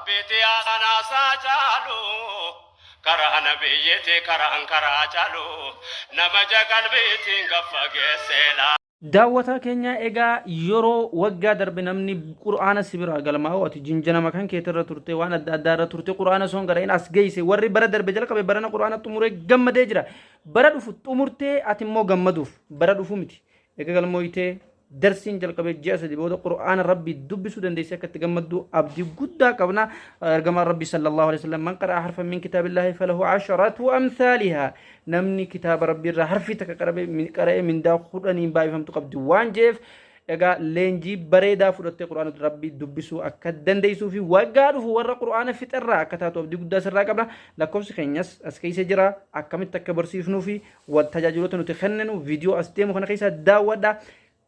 Rabbiiti yaanaasaa caalu karaa nabiyyiiti karaan karaa caalu nama jagalbiitiin gaffa geesseela. Daawwataa keenya, egaa yeroo waggaa darbe namni Qur'aana si biraa galmaa'u, ati jinjanama kan keetirra turte, waan adda addaa irra turte, Qur'aana osoo hin qara'in as geesse. Warri bara darbe jalqabe barana Qur'aana xumuree gammadee jira. Bara dhufu xumurtee ati immoo gammaduuf bara dhufu miti. Egaa galmooytee darsiin jalqabee ji'a 3 booda Qur'aana Rabbii dubbisuu dandeessee akka itti gammaddu abdii guddaa qabna. Ergamaan Rabbii sallallahu alaihi wasallam, man qara'a harfan min kitaabillaahi falahu asharatu amsaalihaa, namni kitaaba Rabbii irraa harfii takka qara'ee mindaa 10n baay'ifamtu qabdi waan jeef, egaa leenjii bareedaa fudhattee Qur'aana Rabbii dubbisuu akka dandeessuu fi waggaa dhufu warra Qur'aana fixerraa akka taatu abdii guddaa sirraa qabna. Lakkoofsi keenyas as keessa jira. Akkamitti akka barsiifnuu fi tajaajiloota nuti kenninu viidiyoo as deemu kana keessa daawwadha.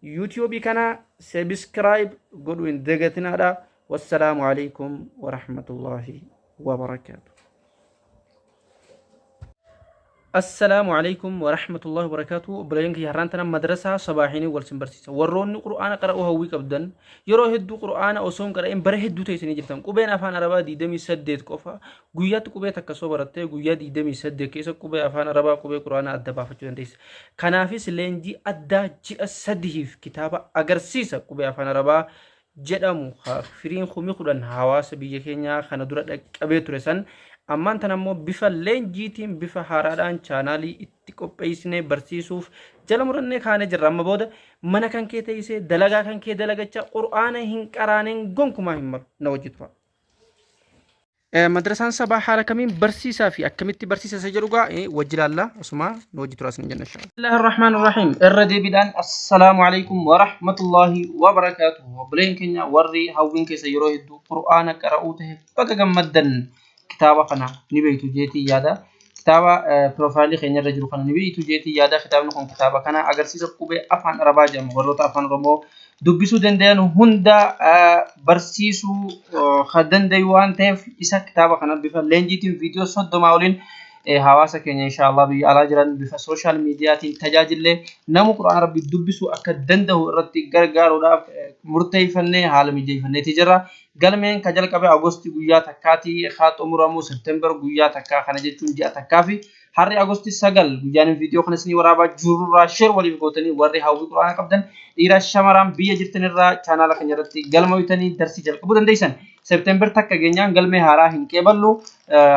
YouTubeii kana subscribe godhuu hin dagatinaadha. Wassalaamu alaikum warahmatullaahi wabarakaatu. Assalaamu alaikum warahmatullahi wabarakaatu. Obboleeyyan kiyya, har'aan tana madrasaa Sabaahinii wal sin barsiisa. Warroonni Qur'aana qara'uu hawwii qabdan, yeroo hedduu Qur'aana osoo hin qara'in bara hedduu teessanii jirtan. Qubeen afaan Arabaa 28 qofa. Guyyaatti qubee takka osoo barattee guyyaa 28 keessa qubee afaan Arabaa, qubee Qur'aanaa adda baafachuu dandeessa. Kanaafis leenjii addaa ji'a 3f kitaaba agarsiisa qubee afaan Arabaa jedhamu firiin 10,000 hawaasa biyya keenyaa kana dura dhaqqabee ture san, ammaan tana immoo bifa leenjiitiin, bifa haaraadhaan chaanaalii itti qopheessinee barsiisuuf jala murannee kaanee jirra. Amma booda mana kan kee teessee dalagaa kan kee dalagachaa Qur'aana hin qaraaneen gonkumaa hin malu, na wajji tura. Madrasaan Sabaa haala kamiin barsiisaa fi akkamitti barsiisa isa jedhu gaa wajji ilaalla, asuma nu wajji turaa isin jenna inshallah. Bismillahir Rahmanir Rahim. Irra deebiidhaan assalaamu alaikum wa rahmatullahi wa barakaatuh. Obboleen keenya warri hawwiin keessa yeroo hedduu Qur'aana qara'uu ta'e, baga gammaddan. Kitaaba kana ni beektu jeetii yaada. Kitaaba piroofaayilii keenya irra jiru kana ni beektu jeetii yaada. Kitaabni kun kitaaba kana agarsiisa qubee afaan Arabaa jedhama. Warroota afaan Oromoo dubbisuu danda'an hunda barsiisuu kan danda'u waan ta'eef, isa kitaaba kana bifa leenjiitiin viidiyoo 30 oliin hawaasa keenya inshaallah biyya alaa jiran bifa sooshaal miidiyaatiin tajaajillee nama Qur'aana Rabbii dubbisuu akka danda'u irratti gargaaruudhaaf murteeffannee haala mijeeffanneeti jirra. Galmeen ka jalqabe Agosti guyyaa takkaatii, haa xumuramu September guyyaa takkaa. Kana jechuun ji'a takkaa fi har'i Agosti 9, guyyaan viidiyoo kana isinii waraabaa jirurraa share waliif gootanii, warri hawwii Qur'aana qabdan dhiira shamaraan biyya jirtanirraa chaanaala keenya irratti galmoytanii darsii jalqabuu dandeessan. September 1 geenyaan galmee haaraa hin qeeballu.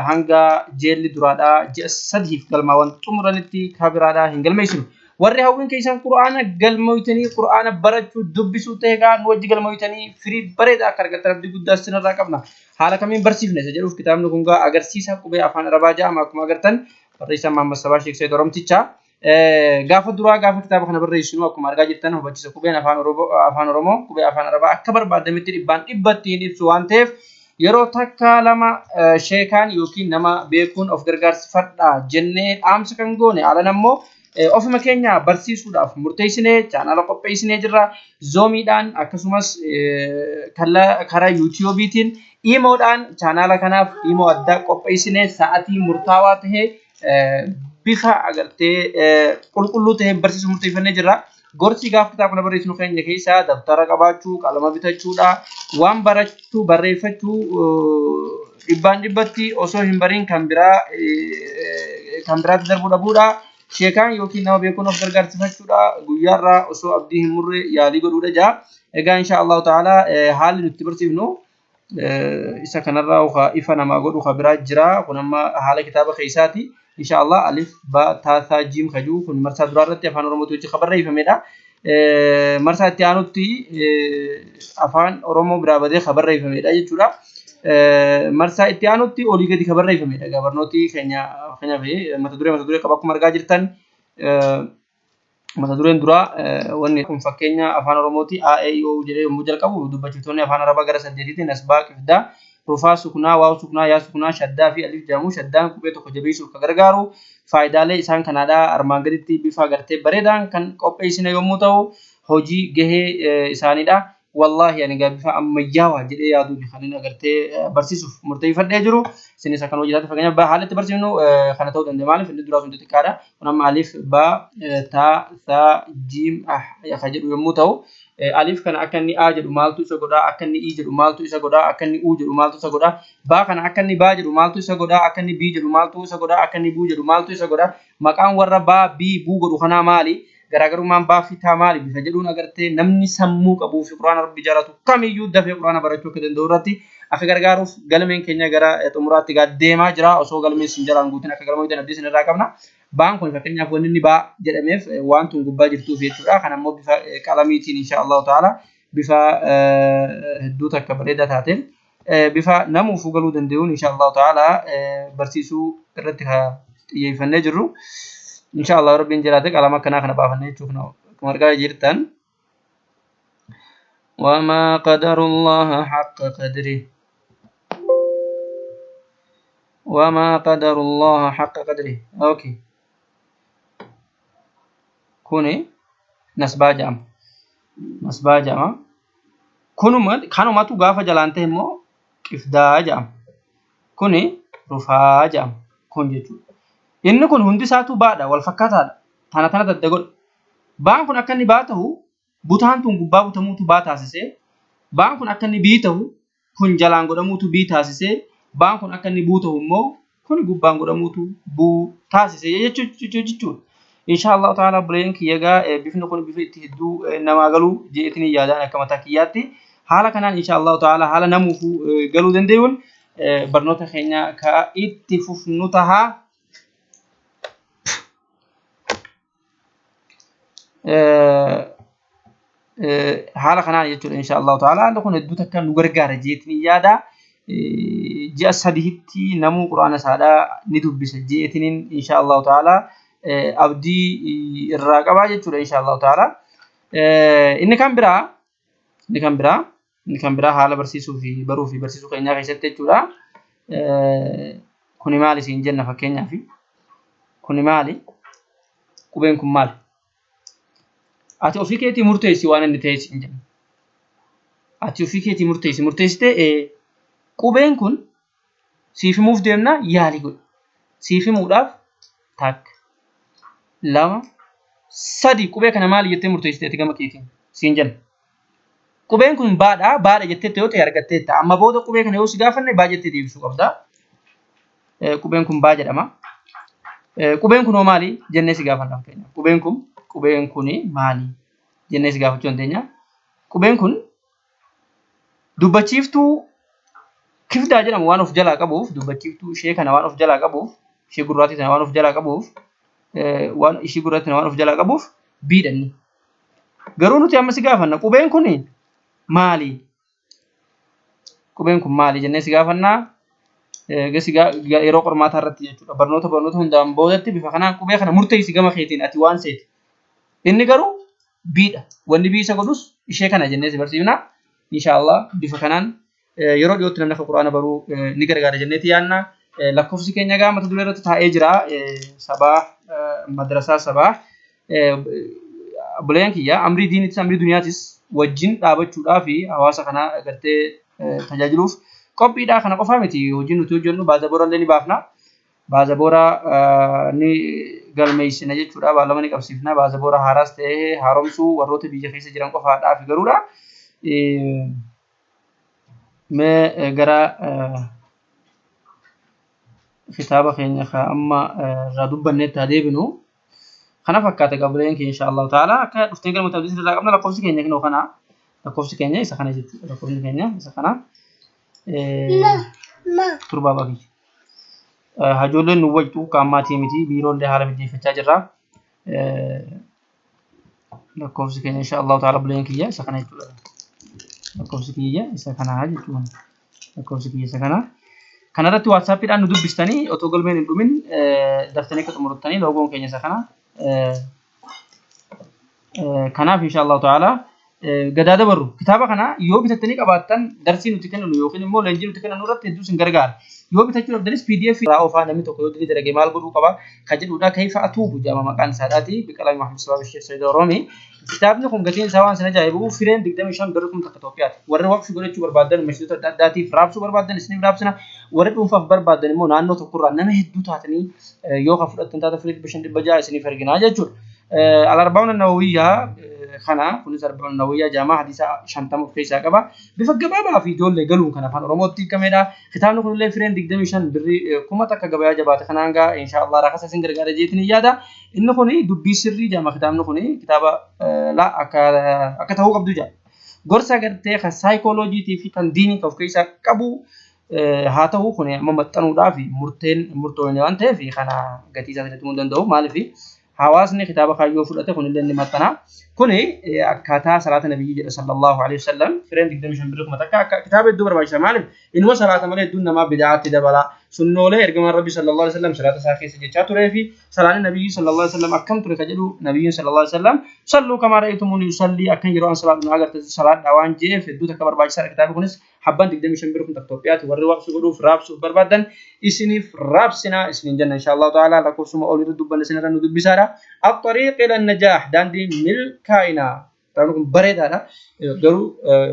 Hanga jeelli duraadhaa ji'a 3f galmaawwan xumuranitti kabiraadhaa hin galmeessinu. Warri hawwiin keessan Qur'aana galmoytanii Qur'aana barachuu dubbisuu ta'e, gaa nu wajji galmoytanii firii bareedaa akka argattan abdii guddaa isinirraa qabna. Haala kamiin barsiifne isa jedhuuf, kitaabni kun gaa agarsiisa qubee afaan Arabaa jedhama. Akkuma agartan barreessaan Mahammad Sabaa Sheek Said Oromticha. Gaafa duraa gaafa kitaaba kana barreessinu, akkuma argaa jirtan, hubachiisa qubeen afaan Oromoo qubee afaan Arabaa akka barbaadametti dhibbaan dhibbatti hin ibsu waan ta'eef, yeroo takka lama sheekaan yookiin nama beekuun of gargaarsifadha jennee dhaamsa kan goone, alan ammoo ofuma keenya barsiisuudhaaf murteessinee chaanaala qopheessinee jirra. Zoomiidhaan akkasumas karaa yuutiyuubiitiin, iimoodhaan chaanaala kanaaf iimoo addaa qopheessinee sa'atii murtaawaa ta'e bifa agartee qulqulluu ta'een barsiisuu murteeffannee jirra. Gorsi gaafa kitaaba kana barreessinu keenya keessaa dabtara qabaachuu, qalama bitachuudha, waan barachuu barreeffachuu dhibbaan dhibbatti osoo hin bariin kan biraa kan biraatti darbuu dhabuudha. Sheekaan yookiin nama beekuun of gargaarsifachuudha. Guyyaarraa osoo abdii hin murre yaalii godhuudha jaa. Egaa insha Allahu ta'ala haalli nuti barsiifnu isa kanarraa ifa namaa godhu kan biraa jira. Kun amma haala kitaaba keessaati. Insha Allah alif, ba, ta, tha, jiim kajuu kun marsaa duraa irratti afaan Oromootti hojii kan barreeffamedha. Marsaa itti aanutti afaan Oromoo biraa badee kan barreeffamedha jechuudha. Marsaa itti aanutti olii gadi kan barreeffamedha. Egaa barnooti keenya fakkeenyaaf mata duree qaba akkuma argaa jirtan. Mata dureen duraa wanni kun fakkeenya afaan Oromooti, A E I O U jedhee yommuu jalqabu, dubbachiiftoonni afaan Arabaa gara saddeetiitiin asbaa, qifdaa, rufaa, suknaa, waaw suknaa, yaa suknaa, shaddaa fi alif jedhamu. Shaddaan qubee tokko jabeessuuf kan gargaaru. Faayidaalee isaan kanaadha armaan gaditti bifa agartee bareedaan kan qopheessine yommuu ta'u, hojii gahee isaaniidha. Wallaahi ani egaa bifa ammayyaawaa jedhee yaaduun kan inni agartee barsiisuuf murteeffadhee jiru. Isinis akkan hojjetaatti, fakkeenyaaf haalli itti barsiifnu kana ta'uu danda'a. Maaliif inni duraa sun xixiqqaadha. Kun amma alif, ba, ta, tha, jiim, ah kan jedhu yommuu ta'u, Alif kana akka inni A jedhu maaltu isa godhaa, akka inni I jedhu maaltu isa godhaa, akka inni U jedhu maaltu isa godhaa, baa kana akka inni baa jedhu maaltu isa godhaa, akka inni B jedhu maaltu isa godhaa, akka inni buu jedhu maaltu isa godhaa, maqaan warra baa B buu godhu kanaa maali, garaagarummaan baa fi taa maali bifa jedhuun agartee namni sammuu qabuu fi quraana rabbi jaalatu kamiyyuu dafee quraana barachuu akka danda'u irratti akka gargaaruuf galmeen keenya gara xumuraatti gaa deemaa jira. Osoo galmeen sin jalaan guutin akka galma abdii sin irraa qabna. Baan kun fakkeenyaaf wanni inni baa jedhameef waan tun gubbaa jirtuuf jechuudha. Kan ammoo bifa qalamiitiin insha Allahu ta'ala bifa hedduu takka bareedaa taateen bifa namuufuu galuu danda'uun insha Allahu ta'ala barsiisuu irratti xiyyeeffannee jirru. Insha Allah rabbiin jiraate qalama akkanaa kana baafannee jechuuf akkuma argaa jirtan. وما قدر الله حق قدره وما قدر الله حق قدره. أوكي kuni nasbaa jedhama. Nasbaa jedhama. Kunuma kanumatu gaafa jalaan ta'e immoo qifdaa jedhama. Kuni rufaa jedhama. Kun jechuudha. Inni kun hundi isaatu baadha wal fakkaataadha. Tana tana dadda godha. Baan kun akka inni baa ta'u butaan tun gubbaa butamuutu baa taasisee, baan kun akka inni bii ta'u kun jalaan godhamuutu bii taasisee, baan kun akka inni buu ta'u immoo kun gubbaan godhamuutu buu taasisee jechuudha. Insha Allah ta'ala buleen kiyya egaa bifni kun bifa itti hedduu namaa galuu jeetiin yaadaan akka mataa kiyyaatti haala kanaan insha Allah ta'ala haala namuufuu galuu danda'uun barnoota keenya ka itti fufnu tahaa. Haala kanaan jechuudha insha Allah ta'ala haalli kun hedduu takka nu gargaara jeetiin yaada. Ji'a sadiitti namuu quraana isaadhaa ni dubbisa jeetiin insha Allah ta'ala abdii irraa qabaa jechuudha insha Allah ta'ala. Inni kan biraa inni kan biraa inni kan biraa haala barsiisuu fi baruu fi barsiisuu keenyaa keessatti jechuudha. Kuni maali siin jenna fakkeenyaaf kuni maali? Qubeen kun maali? Ati ofii keetii murteessi waan inni ta'e siin jenna. Ati ofii keetii murteessi murteessitee qubeen kun siif himuuf deemna yaalii godhi. Siif himuudhaaf takka lama sadi qubee kana maali jettee murteessitee ati gama keetiin siin jenna. Qubeen kun baadha baadha jettee yoo ta'e argatteetta. Amma booda qubee kana yoo si gaafanne baa jettee deebisuu qabda. Qubeen kun baa jedhama. Qubeen kun hoo maali jennee si gaafanna fakkeenyaaf. Qubeen kun qubeen kuni maali jennee si gaafachuu dandeenya. Qubeen kun dubbachiiftuu kifdaa jedhamu waan of jalaa qabuuf dubbachiiftuu ishee kana waan of jalaa qabuuf ishee gurraattii tana waan of jalaa qabuuf waan ishee gurraattii tana waan of jalaa qabuuf biidhanni. Garuu nuti amma si gaafanna qubeen kun maali? Qubeen kun maali jennee si gaafannaa. Yeroo qormaataa irratti jechuudha. Barnoota barnoota hundaan boodatti bifa kanaan qubee kana murteessi gama keetiin ati waan seete. Inni garuu biidha. Wanni bii isa godhus ishee kana jennee si barsiifna. Inshaallah bifa kanaan yeroo dhiyootti namni akka quraana baruu ni gargaara jenneeti yaanna. Lakkoofsi keenya egaa mata duree irratti taa'ee jira. Sabaa madrasaa sabaa obboleeyyan kiyya amrii diinitis amrii duniyaatis wajjin dhaabachuudhaa fi hawaasa kana gartee tajaajiluuf qophiidha. Kana qofaa miti hojiin nuti hojjennu baazaboora illee ni baafna. Baazaboora ni galmeessina jechuudha. Baallama ni qabsiifna. Baazaboora haaraas ta'ee haaromsuu warroota biyya keessa jiran qofaadhaaf garuudha. Mee gara kitaaba keenya ka amma irraa dubbannetti haa deebinu. Kana fakkaata gabuleen keenya insha Allahu ta'ala akka dhuftee galma tabdii irraa qabna lakkoofsi keenya kinoo kana lakkoofsi keenya isa kana jechuudha lakkoofsi keenya isa kana turbaa bakii. Hajoolleen nu wajju akka ammaatii miti biiroollee haala mijeeffachaa jirra. Lakkoofsi keenya insha Allahu ta'ala buleen kiyya isa kana jechuudha. Lakkoofsi kiyya isa kana jechuudha. Lakkoofsi kiyya isa kana. Kanarratti waatsaappiidhaan nu dubbistanii otoo galmeen hin dhumin daftanii akka xumurtanii loogoon keenya isa kana. Kanaaf insha Allahu ta'ala gadaa dabarru kitaaba kana yoo bitattanii qabaattan darsii nuti kenninu yookiin immoo leenjii nuti kenninu irratti hedduu isin gargaara. Yoo bitachuu dhabdanis PDF irraa oofaa namni tokko yoo dilii dalage maal godhuu qaba kan jedhudha. Kayfa atuubu jedhama maqaan isaadhaati. Biqalaa Muhammad Sabaab Sheekh Sayyid Oroomi. Kitaabni kun gatiin isaa waan isin ajaa'ibu fireen 25 birri 1000 Itoophiyaati. Warri waqfi godhachuu barbaadan masjiidota adda addaatiif raabsuu barbaadan isiniif raabsina. Warri dhuunfaaf barbaadan immoo naannoo tokkorraa nama hedduu taatanii yoo kan fudhattan taata firii 500 600 isiniif erginaa jechuudha. Al-Arba'uun Nawawiyyaa kana kunis Arba'uun Nawawiyyaa jaamaa hadiisa 50 of keessaa qaba. Bifa gabaabaa fi ijoollee galuun kan afaan Oromootti hiikamedha. Kitaabni kunillee fireen 25 birrii 1000 gabayaa jabaate kanaan gaa inshaallah rakasa isin gargaara jeetiin hin yaada. Inni kun dubbii sirrii jaama kitaabni kun kitaaba la akka ta'uu qabdu jaa. Gorsa gartee kan saayikooloojiitii fi kan diinii kan of keessaa qabu haa ta'u kun amma maxxanuudhaaf murteen murtoofne waan ta'eef kana gatii isaa sirriitti himuu hin danda'u. Maaliif hawaasni kitaaba kaayyoo fudhate kunillee ni maxxana. Kuni akkaataa salaata nabiyyi jedha sallallahu alaihi wasallam fireen 25 birrii 1000 akka kitaaba hedduu barbaachisa. Maaliif inuma salaata malee hedduun namaa bidaatti dabala. Sunnoolee ergamaan rabbi sallallahu alaihi wasallam salaata isaa keessa jechaa turee fi salaanni nabiyyi sallallahu alaihi wasallam akkam ture ka jedhu nabiyyiin sallallahu alaihi wasallam salluu kamaa ra'aytumuuni yusallii akkan yeroo an salaadhu na agarte salaadha waan je'eef hedduu takka barbaachisaadha kitaabni kunis habbaan 25 birrii 1000 Itoophiyaatti warri waqfi godhuuf raabsuuf barbaadan isiniif raabsina isiniin jenna insha Allah ta'ala lakkoofsuma olirra dubbanne isinirra nu dubbisaadha. At-tariiq ila najaah daandii milkaa'inaa. Kitaabni kun bareedaadha. Garuu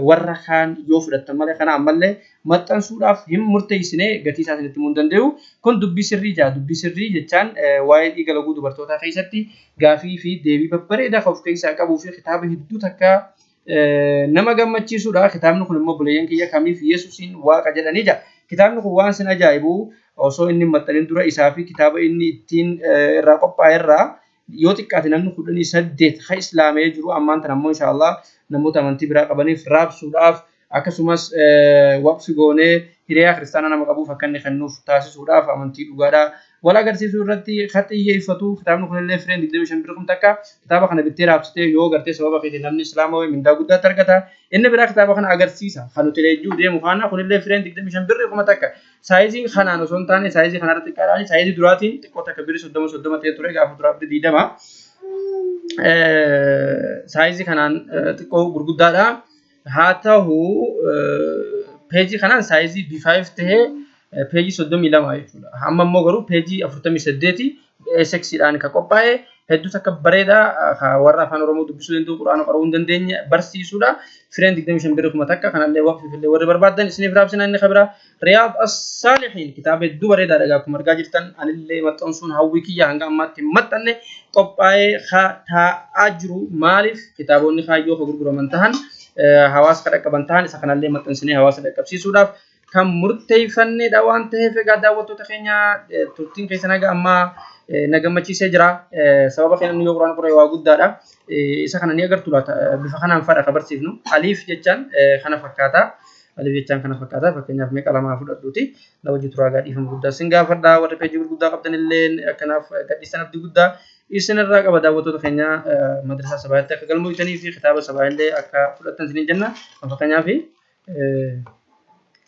warra kaan yoo fudhattan malee kana ammallee maxxansuudhaaf hin murteessine gatii isaa isinitti himuu hin danda'u. Kun dubbii sirrii jaa. Dubbii sirrii jechaan waa'ee dhiiga laguu dubartootaa keessatti gaafii fi deebii babbareedaa kan of keessaa qabuu fi kitaaba hedduu takka nama gammachiisudha. Kitaabni kun immoo buleeyyan kiyya kamiif Yesuusiin waaqa jedhanii jira. Kitaabni kun waan sin ajaa'ibu osoo inni hin maxxanin dura isaa fi kitaaba inni ittiin irraa qophaa'e irraa yoo xiqqaate namni 18 ka islaamee jiru ammaan tana ammoo inshaallah namoota amantii biraa qabaniif raabsuudhaaf akkasumas waqfi goonee hiriyaa kiristaanaa nama qabuuf akka inni kennuuf taasisuudhaaf amantii dhugaadhaa wal agarsiisuu irratti ka xiyyeeffatu kitaabni kunillee fireen 25 birri 1000 kitaaba kana bittee raabsitee yoo gartee sababa keetiin namni islaama wayii mindaa guddaatti argata. Inni biraa kitaaba kana agarsiisa kan nuti leenji'uu deemu kana kunillee fireen 25 birri 1000 saayizii kanaan osoo hin taane saayizii kanarra xiqqaadhaan saayizii duraatiin xiqqoo takka birri 30 30 ta'ee ture gaafa duraa birri 20 saayizii kanaan xiqqoo gurguddaadha. Haa ta'u peejii kanaan saayizii B5 tahee peejii 32 jechuudha. Amma immoo garuu peejii 48 SX dhaan kan qophaa'e hedduu takka bareedaa warra afaan Oromoo dubbisuu danda'u quraana qara'uu hin dandeenye barsiisuudha. Fireen 25 birri 1000 kanallee waqfiif illee warri barbaadan isiniif raabsina inni kabira. Riyaad As-Saalihiin kitaaba hedduu bareedaadha egaa akkuma argaa jirtan anillee maxxansuun hawwii kiyya hanga ammaatti hin maxxanne qophaa'ee taa'aa jiru maaliif kitaabonni kaayyoo ka gurguraman tahan hawaasa ka dhaqqaban tahan isa kanallee maxxansinee hawaasa dhaqqabsiisuudhaaf kan murteeffannedha waan ta'eef egaa daawwattoota keenya turtiin keessan haga ammaa na gammachiisee jira. Sababa kana namni yoo quraana qoree waa guddaadha. Isa kana ni agartu laata bifa kanaan fadha ka barsiifnu. Aliif jechaan kana fakkaata. Aliif jechaan kana fakkaata. Fakkeenyaaf meeqa lamaa fudhadhuuti. Na wajji turaa gaa dhiifama guddaa sin gaafadha. Warri peejii gurguddaa qabdan illee akkanaaf gadhiistan abdii guddaa isinirraa qaba daawwattoota keenya madrasaa sabaatti akka galmootanii fi kitaaba sabaa illee akka fudhattan isiniin jenna. Fakkeenyaaf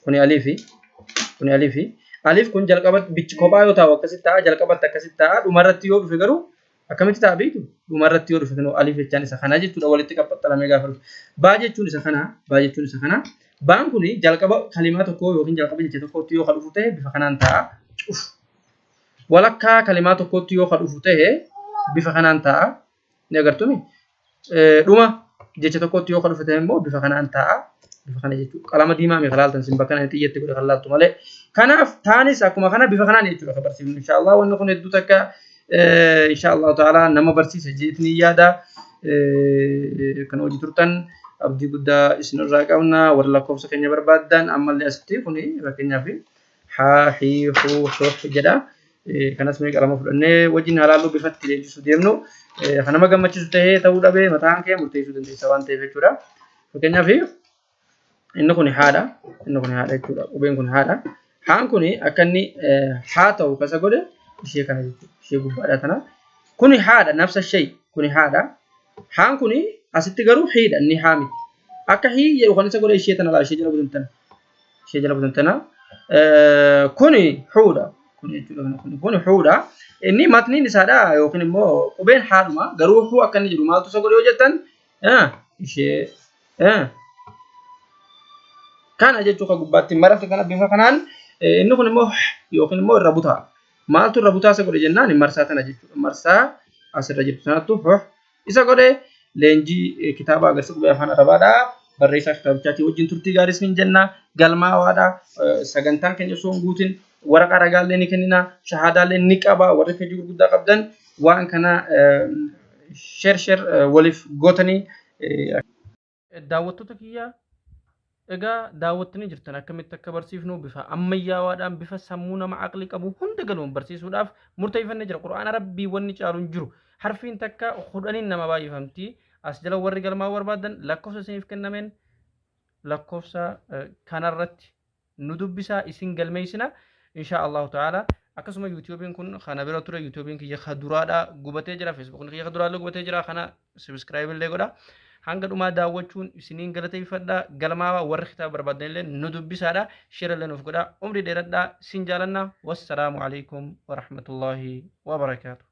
kuni aliifi kuni aliifi aliif kun jalqabatti bichi kophaa yoo taa'u akkasitti ta'a jalqabatti akkasitti ta'a dhumarratti yoo dhufe garuu akkamitti ta'a beektu dhumarratti yoo dhufe kunoo aliif jechaan isa kana jechuudha walitti qaxxalamee gaafa dhufe baa jechuun isa kana baa jechuun isa kana baan kun jalqaba kalimaa tokkoo yookiin jalqaba jecha tokkootti yoo ka dhufu ta'e bifa kanaan ta'a cuf walakkaa kalimaa tokkootti yoo ka dhufu ta'e bifa kanaan ta'a ni agartumi dhuma jecha tokkotti yoo ka dhufe ta'e immoo bifa kanaan ta'a bifa kana jechuudha qalama diimaa meeqa laaltan sin bakka kana xiyyatti godhe kan laaltu malee kanaaf taanis akkuma kana bifa kanaan jechuudha kan barsiifnu inshaallah wanni kun hedduu takka inshaallah ta'ala nama barsiisa jeetni yaada kan hojii turtan abdii guddaa isinirraa qabna warra lakkoofsa keenya barbaaddan ammallee asitti kuni fakkeenyaaf haa hii huu huh jedha Kanas mee qalama fudhannee wajjin haa laallu bifa itti leenjisuu deemnu. Kan nama gammachiisu ta'ee ta'uu dhabee mataan kee murteessuu dandeessa waan ta'eef jechuudha. Fakkeenyaaf inni kun haadha. Inni kun haadha jechuudha. Qubeen kun haadha. Haan kun akka inni haa ta'u kasa godhe ishee kana jechuudha. Ishee gubbaadha tana. Kuni haadha nafsa shay kuni haadha. Haan kun asitti garuu hiidha inni haa miti. Akka hii jedhu kan isa godhe ishee tana laa ishee jala butan ishee jala butan tana kuni huudha kun jechuudha kuni kuni huudha inni matniin isaadha yookiin immoo qubeen haadhuma garuu huu akka inni jedhu maaltu isa godhe yoo jettan ishee kana jechuu kan gubbaatti maramte kana bifa kanaan inni kun immoo yookiin immoo irra butaa maaltu irra butaa isa godhe jennaan marsaa tana jechuudha marsaa asirra jirtu sanattu isa godhe leenjii kitaaba agarsiisa qubee afaan arabaadha. Barreessaa kitaabichaatii wajjin turtii gaarii isiniin jenna. Galmaawaadha. Sagantaan keenya osoo hin guutin waraqaa ragaallee ni kennina. Shahaadaallee ni qaba. Warri peejii gurguddaa qabdan waan kana Share share waliif gootanii. Daawwattoota kiyyaa, egaa daawwattanii jirtan akkamitti akka barsiifnu. Bifa ammayyaawaadhaan, bifa sammuu nama aqlii qabu hunda galuun barsiisuudhaaf murteeffannee jira. Qura'aana Rabbii wanni caalu hin jiru. Harfiin takka 10n nama baay'ifamti. As jala warri galmaa barbaadan lakkoofsa isiniif kennameen lakkoofsa kanarratti nu dubbisaa, isin galmeessina insha Allahu ta'ala. Akkasuma YouTubeiin kun kana bira ture. YouTubeiin kiyya kaduraadha gubatee jira. Facebookni kiyya kaduraallee gubatee jira. Kana subscribe illee godha. Hanga dhumaa daawwachuun isiniin galateeffadha. Galmaawaa warri kitaaba barbaadan illee nu dubbisaadha. Share illee nuuf godha. Umrii dheeradhaa, sin jaalanna. Wassalaamu alaikum warahmatullaahi wabarakaatu.